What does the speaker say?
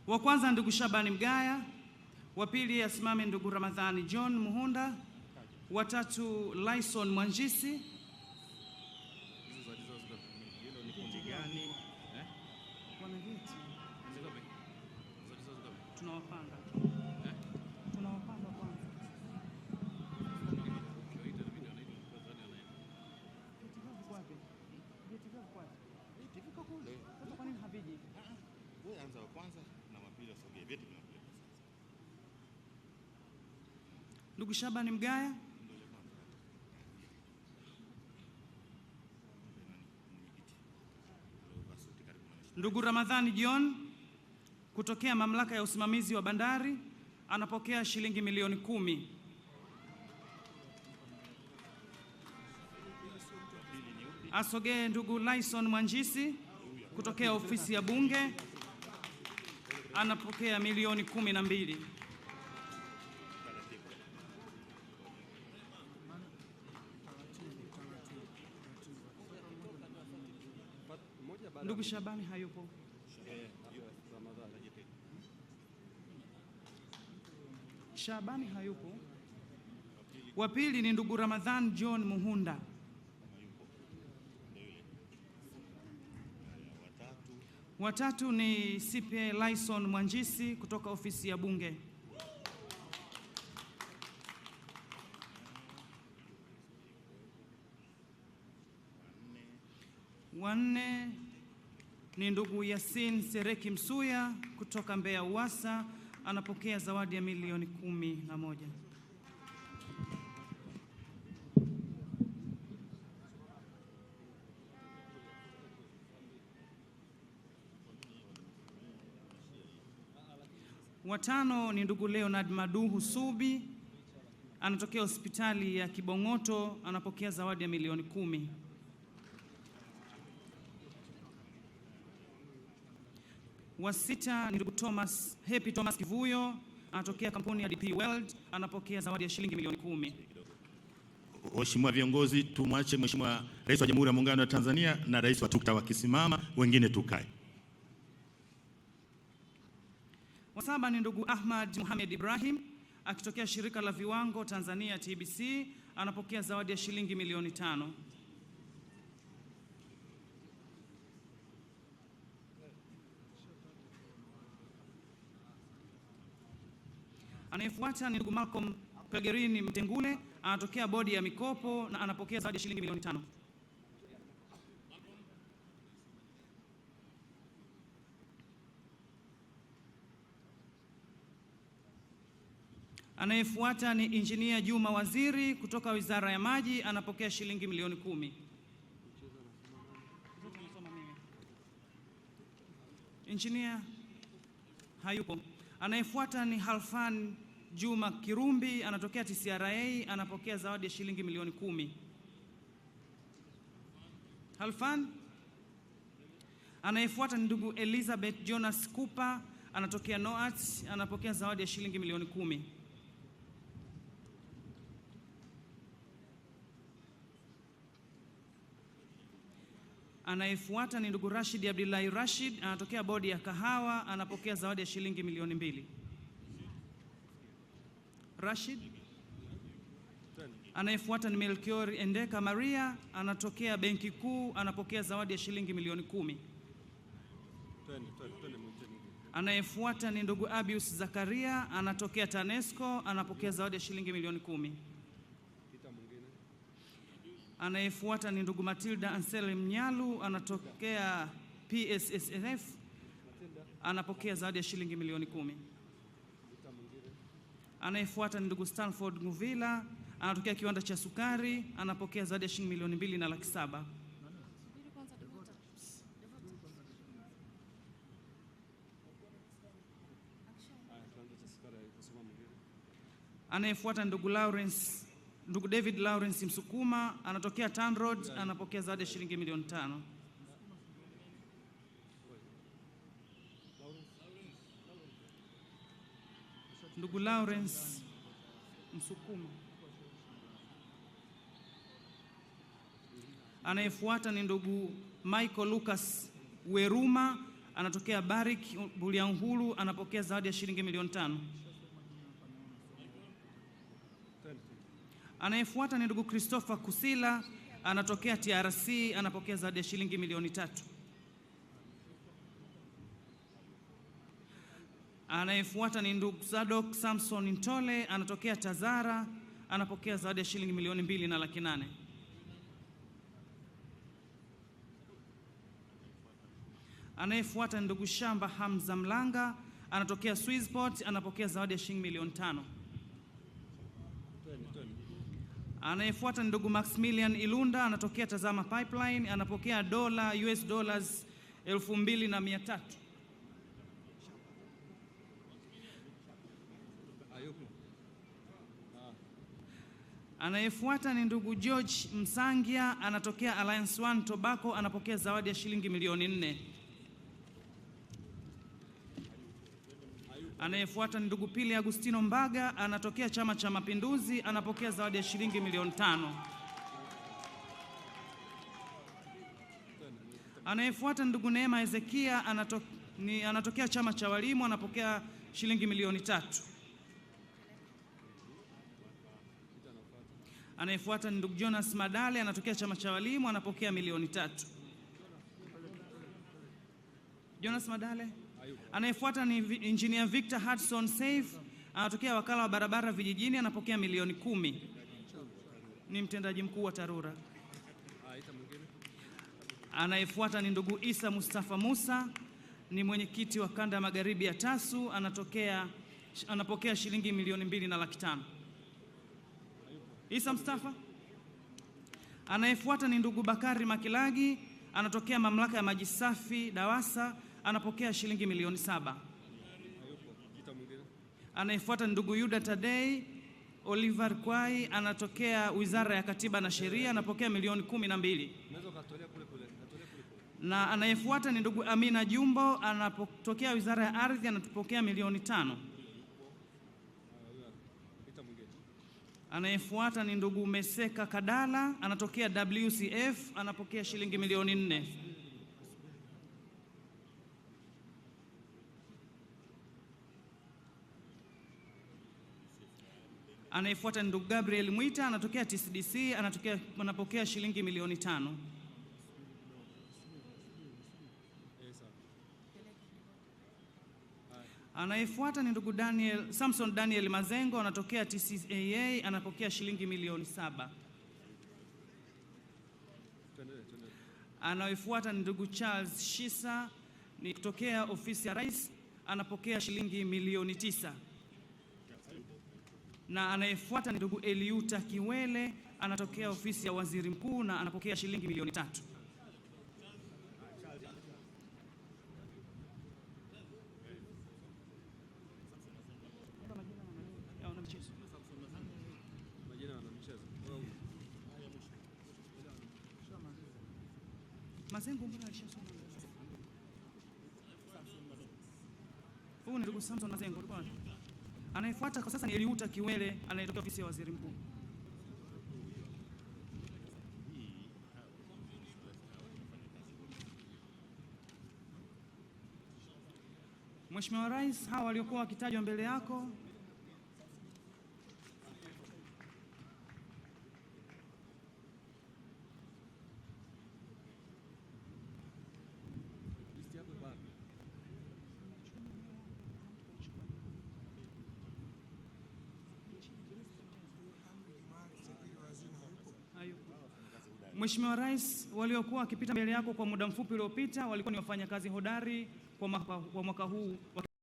Wa kwanza ndugu Shabani Mgaya, wa pili asimame ndugu Ramadhani John Muhunda, wa tatu Lyson Mwanjisi. Tunawapanga. Tunawapanga kwanza. Sasa kwa nini haviji? Wewe anza wa kwanza na wa pili wasogee. Vyeti vinakuja sasa. Ndugu Shabani Mgaya. Ndugu Ramadhani John kutokea Mamlaka ya Usimamizi wa Bandari anapokea shilingi milioni 10. Asogee ndugu Lyson Mwanjisi kutokea ofisi ya Bunge anapokea milioni 12. Ndugu Shabani hayupo. Shabani hayupo. Wa pili ni ndugu Ramadhan John Muhunda. Watatu ni CPA Lyson Mwanjisi kutoka ofisi ya Bunge. Wanne ni ndugu Yasin Sereki Msuya kutoka Mbeya Uwasa anapokea zawadi ya milioni 11. Watano ni ndugu Leonard Maduhu Subi anatokea hospitali ya Kibong'oto anapokea zawadi ya milioni 10. Wa sita ni ndugu Thomas Happy Thomas Kivuyo anatokea kampuni ya DP World anapokea zawadi ya shilingi milioni 10. Waheshimiwa viongozi, tumwache Mheshimiwa Rais wa Jamhuri ya Muungano wa Tanzania na Rais wa TUCTA wakisimama, wengine tukae. Wa saba ni ndugu Ahmad Mohamed Ibrahim akitokea shirika la viwango Tanzania TBC anapokea zawadi ya shilingi milioni 5. Anayefuata ni ndugu Malcolm Pelgerini Mtengule anatokea bodi ya mikopo na anapokea zawadi ya shilingi milioni 5. Anayefuata ni Injinia Juma Waziri kutoka Wizara ya Maji anapokea shilingi milioni 10. Injinia hayupo. Anayefuata ni Halfan Juma Kirumbi anatokea TCRA anapokea zawadi ya shilingi milioni 10. Halfan. Anayefuata ni ndugu Elizabeth Jonas Cooper anatokea NOAT anapokea zawadi ya shilingi milioni 10. Anayefuata ni ndugu Rashid Abdullahi Rashid anatokea bodi ya kahawa anapokea zawadi ya shilingi milioni 2. Rashid. Anayefuata ni Melchior Endeka Maria anatokea Benki Kuu anapokea zawadi ya shilingi milioni 10. Anayefuata ni ndugu Abius Zakaria anatokea TANESCO anapokea zawadi ya shilingi milioni 10. Anayefuata ni ndugu Matilda Ansel Mnyalu anatokea PSSF anapokea zawadi ya shilingi milioni 10. Anayefuata ni ndugu Stanford Nguvila anatokea kiwanda cha sukari anapokea zawadi ya shilingi milioni 2,700,000. Anayefuata ndugu Lawrence, ndugu David Lawrence Msukuma anatokea TANROADS anapokea zawadi ya shilingi milioni 5. Ndugu Lawrence Msukuma. Anayefuata ni ndugu Michael Lucas Weruma anatokea Barrick Bulyanhulu, anapokea zawadi ya shilingi milioni 5. Anayefuata ni ndugu Christopher Kusila anatokea TRC, anapokea zawadi ya shilingi milioni 3. Anayefuata ni ndugu Sadok Samson Ntole anatokea Tazara, anapokea zawadi ya shilingi milioni 2,800,000. Anayefuata ni ndugu Shamba Hamza Mlanga anatokea Swissport, anapokea zawadi ya shilingi milioni 5. Anayefuata ni ndugu Maximilian Ilunda anatokea Tazama Pipeline, anapokea dola US dollars 2,300. Anayefuata ni ndugu George Msangia anatokea Alliance One Tobacco, anapokea zawadi ya shilingi milioni 4. Anayefuata ni ndugu Pili Agustino Mbaga anatokea Chama cha Mapinduzi, anapokea zawadi ya shilingi milioni 5. Anayefuata ndugu Neema Ezekia anatokea Chama cha Walimu, anapokea shilingi milioni 3. Anayefuata ni ndugu Jonas Madale anatokea Chama cha Walimu, anapokea milioni 3. Jonas Madale. Anayefuata ni Engineer Victor Hudson Safe anatokea Wakala wa Barabara Vijijini, anapokea milioni 10. Ni mtendaji mkuu wa TARURA. Anayefuata ni ndugu Isa Mustafa Musa, ni mwenyekiti wa kanda ya magharibi ya TASU, anapokea shilingi milioni 2,500,000. Isa Mustafa. Anayefuata ni ndugu Bakari Makilagi anatokea Mamlaka ya Maji Safi DAWASA, anapokea shilingi milioni 7. Anayefuata ni ndugu Yuda Tadei Oliver Kwai anatokea Wizara ya Katiba na Sheria, anapokea milioni 12. Na anayefuata ni ndugu Amina Jumbo anapotokea Wizara ya Ardhi, anapokea milioni 5. Anayefuata ni ndugu Meseka Kadala anatokea WCF, anapokea shilingi milioni 4. Anayefuata ni ndugu Gabriel Mwita anatokea TCDC, anapokea shilingi milioni 5. Anayefuata ni ndugu Samson Daniel Mazengo anatokea TCAA, anapokea shilingi milioni 7. Anayefuata ni ndugu Charles Shisa ni kutokea ofisi ya Rais, anapokea shilingi milioni 9. Na anayefuata ni ndugu Eliuta Kiwele anatokea ofisi ya Waziri Mkuu na anapokea shilingi milioni 3. Mazengo mbona alishasoma? Huyu ni ndugu Samson Mazengo. Anayefuata kwa sasa ni Eliuta Kiwele anayetokea ofisi ya Waziri Mkuu. Mheshimiwa Rais, hawa waliokuwa wakitajwa mbele yako Mheshimiwa Rais, waliokuwa wakipita mbele yako kwa muda mfupi uliopita walikuwa ni wafanyakazi hodari kwa mwaka huu.